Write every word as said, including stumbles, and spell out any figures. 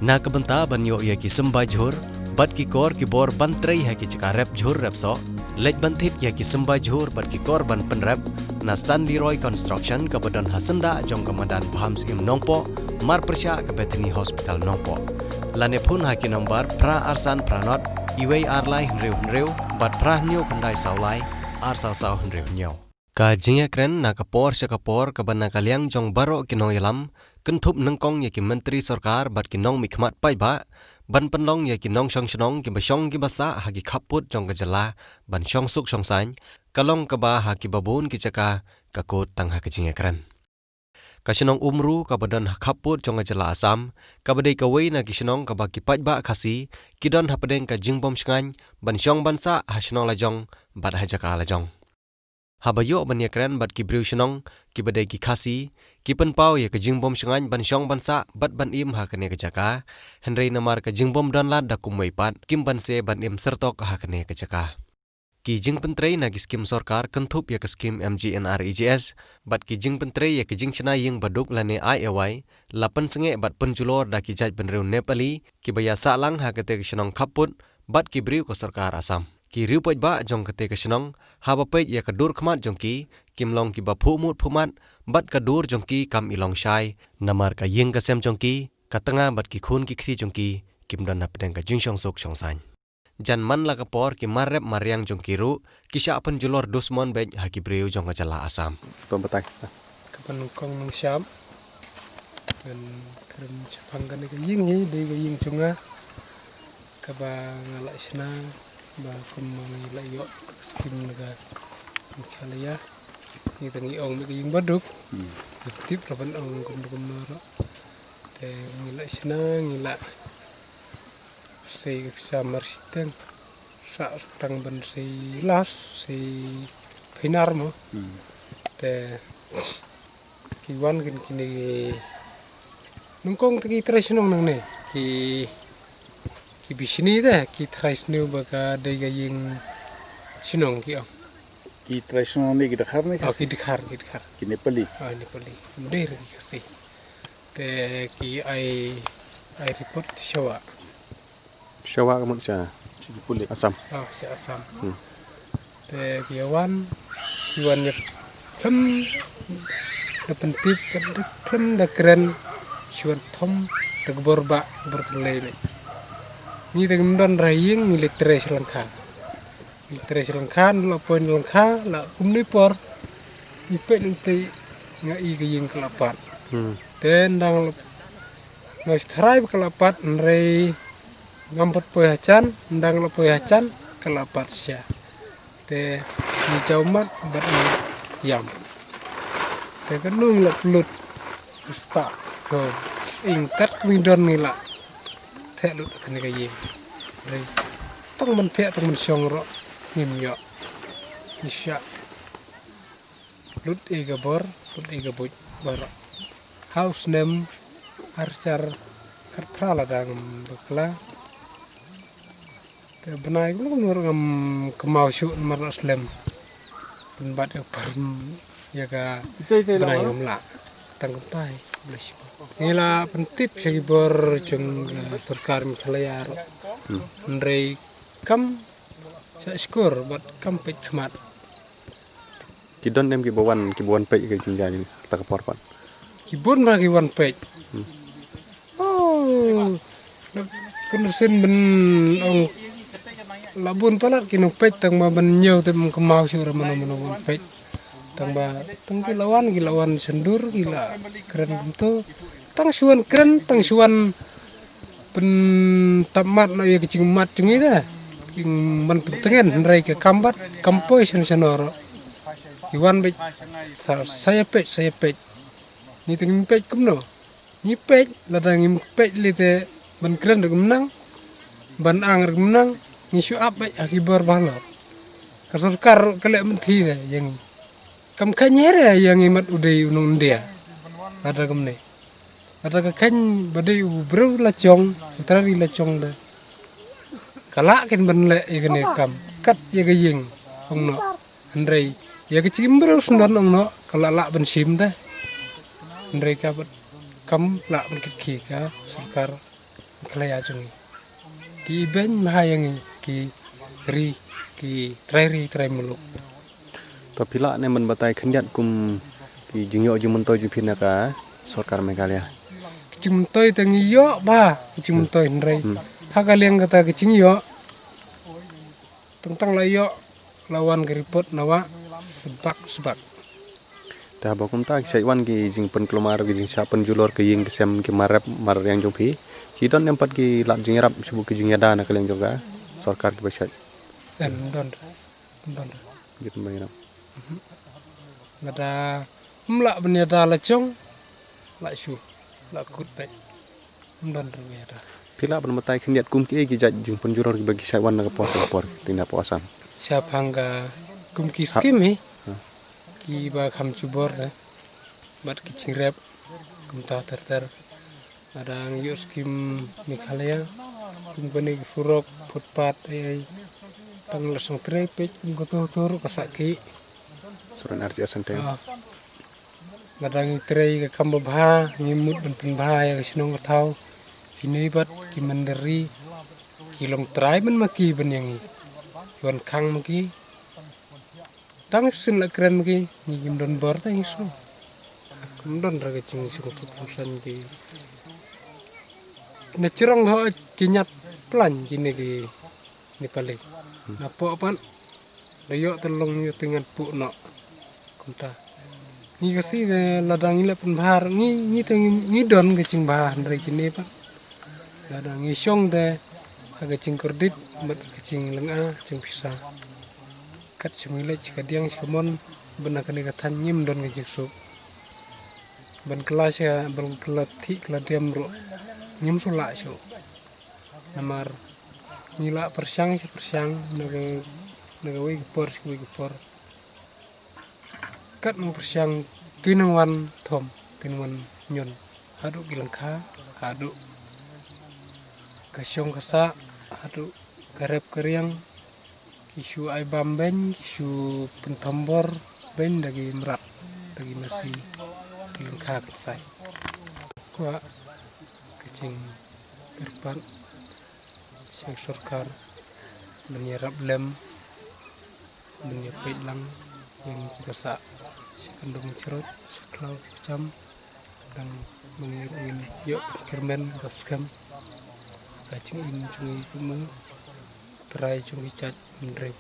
Na ka bynta ban ïoh ïa ki symbai jhur bad ki kor ki bor ban trei ha ki jaka rep jhur rep soh, leit ban thied ïa ki symbai jhur bad ki kor ban pynrep na Stanley Roy Construction kaba don ha syndah jong ka madan Bham Syiem Nongpoh, marpyrshah ka Bethany Hospital Nongpoh. Lane phone ha ki nombar phra ar san phra nod, iwei ar lai hynriew hynriew bad phra hynñiew khyndai saw lai, ar saw saw hynriew hynñiew. Ka jingïakren na ka por sha ka por kaba na ka liang jong baroh ki nongïalam, kynthup nyngkong ïa ki myntri sorkar bad ki nongmihkhmat paidbah, ban pynlong ïa ki nongshong shnong kiba shong kiba sah ha ki khappud jong ka jylla ban shong suk shong saiñ, ka long kaba ha kiba bun ki jaka ka kut tang ha ka jingïakren. Ka shnong Umru kaba don ha khappud jong ka jylla Assam, kaba dei kawei na ki shnong kaba ki paidbah Khasi ki don hapdeng ka jingbym shngaiñ ban shong ban sah ha shnong lajong bad ha jaka lajong. Haba ïoh ban ïakren bad ki briew shnong kiba dei ki Khasi, ki pynpaw ïa ka jingbym shngaiñ ban shong ban sah bad ban im ha kane ka jaka, hynrei namar ka jingbym don lad da kumwei pat, kim banse ban im syrtok ha kane ka jaka. Ki jingpyntrei na ki skim sorkar kynthup ïa ka skim M G N R E G S bad ki jingpyntrei ïa ki jingshna ïing baduk lane I A Y, la pynsangeh bad pynjulor da ki jaitbynriew Nepali kiba ïa sah lang ha kata ka shnong khappud bad ki briew ka sorkar Assam. Ki riew paidbah jong kata ka shnong, haba peit ïa ka dur khmat jong ki, kim long kiba phuh mut phuh mat bad ka dur jong ki kam i long shai, namar ka ïing ka sem jong ki, ka tnga bad ki khun ki kti jong ki kim don hapdeng ka jingshong suk shong saiñ. Jan man la ka por ki mar rep mar riang jong ki ruh ki shah pynjulor dusmon beit ha ki briew jong ka jylla Assam. Pynbatai. Ka ban kong nang shap. Kan kren shaphang kane ka ïing hi, dei ka ïing jong nga. Kaba nga la shna ba kum ma ngi la ïoh skim na ka Meghalaya. Ngi tang ngi ong na ka ïing baduk. Hmm. Ngi tip ka ban ong kum kum noro. Te ngi la shna, ngi la sei ka pisa mar shiteng. Sa tang ban sei las, sei phinar mo. Hmm. Te ki wan kin kine ki nyngkong te ki trai shnong nangne. Ki, ki bishni te, ki trai shnong ba ka dei ka ïing shnong ki ong. Ki trai shnong ne ki Dkhar ne? Oh, Khasi? Ki Dkhar, ki Dkhar. Ki Nepali? Oh, Nepali. Mdei re ki Khasi. Te ki ai, ai report shawa. Shawa ka mut sha? Sha ki pulit. Assam. Oh, sha Assam. Hmm. Te ki wan, ki wan ïa khlem da pyntip, da khlem da kren, shuwa thom, da kbor ba, kbor tlei ne. Ngi da ngim don ra ïing, ngi leit trei sha lyngkha. Ngi trei sha lyngkha, la poi lyngkha, la kumne por. Ngi peit nangtei nga i ka ïing ka la pat. Hmm. Te ndang la, nga sthrai ka la pat, hynrei ngam pat poi ha jan, ndang la poi ha jan, ka la pat sha. Te ngi jaw mat bad ngi ïam. Te ka nung la plut. Spah. Ko. Ing kat kmi don ngi la. Theh lut kane ka ïing. Re. Tang man theh tang man shong ro. Ngim ïoh. Ngi shah. Lut i ka bor, lut i ka buit. Bar. Haus nem. Archar. Khatphra la dang bakla. Te bnai kumno kumno ruh ngam kynmaw shuh namar la slem. Pynbat ïa ka par ïa ka bnai ngam lah. Tang kumtai, bla shipa. Ngi la pyntip sha ki bor jong ka sorkar Meghalaya ruh. Hmm. Hynrei kam sha skur bad kam peit khmat. Ki don em kiba wan, kiba wan peit ka jingjia jong kata ka por pat? Ki bun ba ki wan peit. Hmm. Oh, kynduh sien ban ong la bun palat ki nong peit tang ba ban ñiew te ym kynmaw shuh ra mano mano wan peit. Tang ba tang ki la wan, ki la wan sngewdur, ki la kren kumto. Tang shuwa kren, tang shuwa pyntap mat noh ïa ka jingmat jong ngi te. Jingman pyntngen, hynrei ka kam pat kam poi shano shano ruh. Ki wan beit sa, sa ïa peit, sa ïa peit. Ngi te ngim peit kumno. Ngi peit, lada ngim peit lei te ban kren ruh ngim nang, ban ang ruh ngim nang, ngi shu ap beit ha ki bor bahalor. Ka sorkar ruh ka leh mynthi te ïa ngi. Kam kheiñ hi re ïa ngi mat u dei u nong India. Lada kumne. Lada ka kheiñ ba dei u briew la jong, u trai la jong te. Ka lah kin ban leh ïa kane ka kam. Kat ïa ka ïing ong noh. Hynrei ïa ka jingim briew syndon ong noh ka lah lah ban shim te. Hynrei ka bad kam lah ban kit khie ka sorkar. khlaiñ jong ngi. Ki beiñ bha ïa ngi ki ri, ki trai ri trai muluk. To phi lah ne ban batai khyndiat kum ki jingïoh jingmyntoi jong phi na ka sorkar Meghalaya? Ki jingmyntoi te ngi ïoh bha ki jingmyntoi, hynrei ha ka liang kata ki jingïoh, tang tang la ïoh, la wan ka report na wah, sbak sbak. Te haba kumta ki shait wan ki jingpynkulmar, ki jingshah pynjulor ki ïing ki sem, ki mar rep mar riang jong phi, ki don ne em pat ki lad jingïarap shuh, ki jingïada na ka liang jong ka sorkar kiba shait? Em, don. Don. Ki don ba ïarap. Lada ym lah ban ïada la jong, lah shu, lah kut beit. Ym don ruh ba ïada. Phi lah ban batai khyndiat kum kiei ki jait jingpynjulor kiba ki shait wan na ka por ka por, tang na poh Assam? Shaphang ka kum ki skim hi. Kiba kham jubor te, bad ki jingrep kumta ter ter. Lada ngi ïoh skim Meghalaya, kum kane ki surok, footpath, ei ei, tang la shong trei peit kum kato kato ruh ka sah ki. Surok R J S Center. Ah. Lada ngi trei ka kam babha, ngi mut ban pynbha ïa ka shnong ka thaw, kine pat ki mynder ri ki long trai ban ma ki ban ïa ngi, ki wan khang ma ki. Tang shisien la kren ma ki, ngi kim don bor te ngi sngew. Kim don ruh ka jingsuk suk suk san ki. Na jrong ho ki ñiat plan kine ki Nepali. Na poh pat da ïoh te long ïoh te ngan puh noh. Kumta. Ngi Khasi te lada ngi leh pynbha, ngi, ngi te ngi, ngi don ka jingbha hynrei kine pat. Lada ngi shong te ha ka jingkordit bad ka jinglynga jingpisa. Kat sha ngi leit sha ka diang sha ka mon, ban na kane ka thaiñ ngim don ka jingsuk. Ban kylla sha, ban kylla thih kylla diam ruh ngim shu lah shuh. Namar ngi la pyrshang sha pyrshang na ka, na kawei ka por sha kawei ka por. Kat nang pyrshang, ki nang wan thom, ki nang wan ñion. Haduh ki lyngkha, haduh ka shong ka sah, haduh ka rep ka riang, ki shu ai bam beiñ, ki shu pynthom bor beiñ da ki mrad, da ki masi, ki lyngkha kynsai. Kwah ka jingkyrpad sha ka sorkar ban ïarap lem, ban ïapeit lang ïa ngi kiba sah sha kyndong chrot, sha khlaw ki kjam, dang ban ïoh ban kyrmen ba skhem ka jingim jong ngi kum u trai jong ki jait bynriew.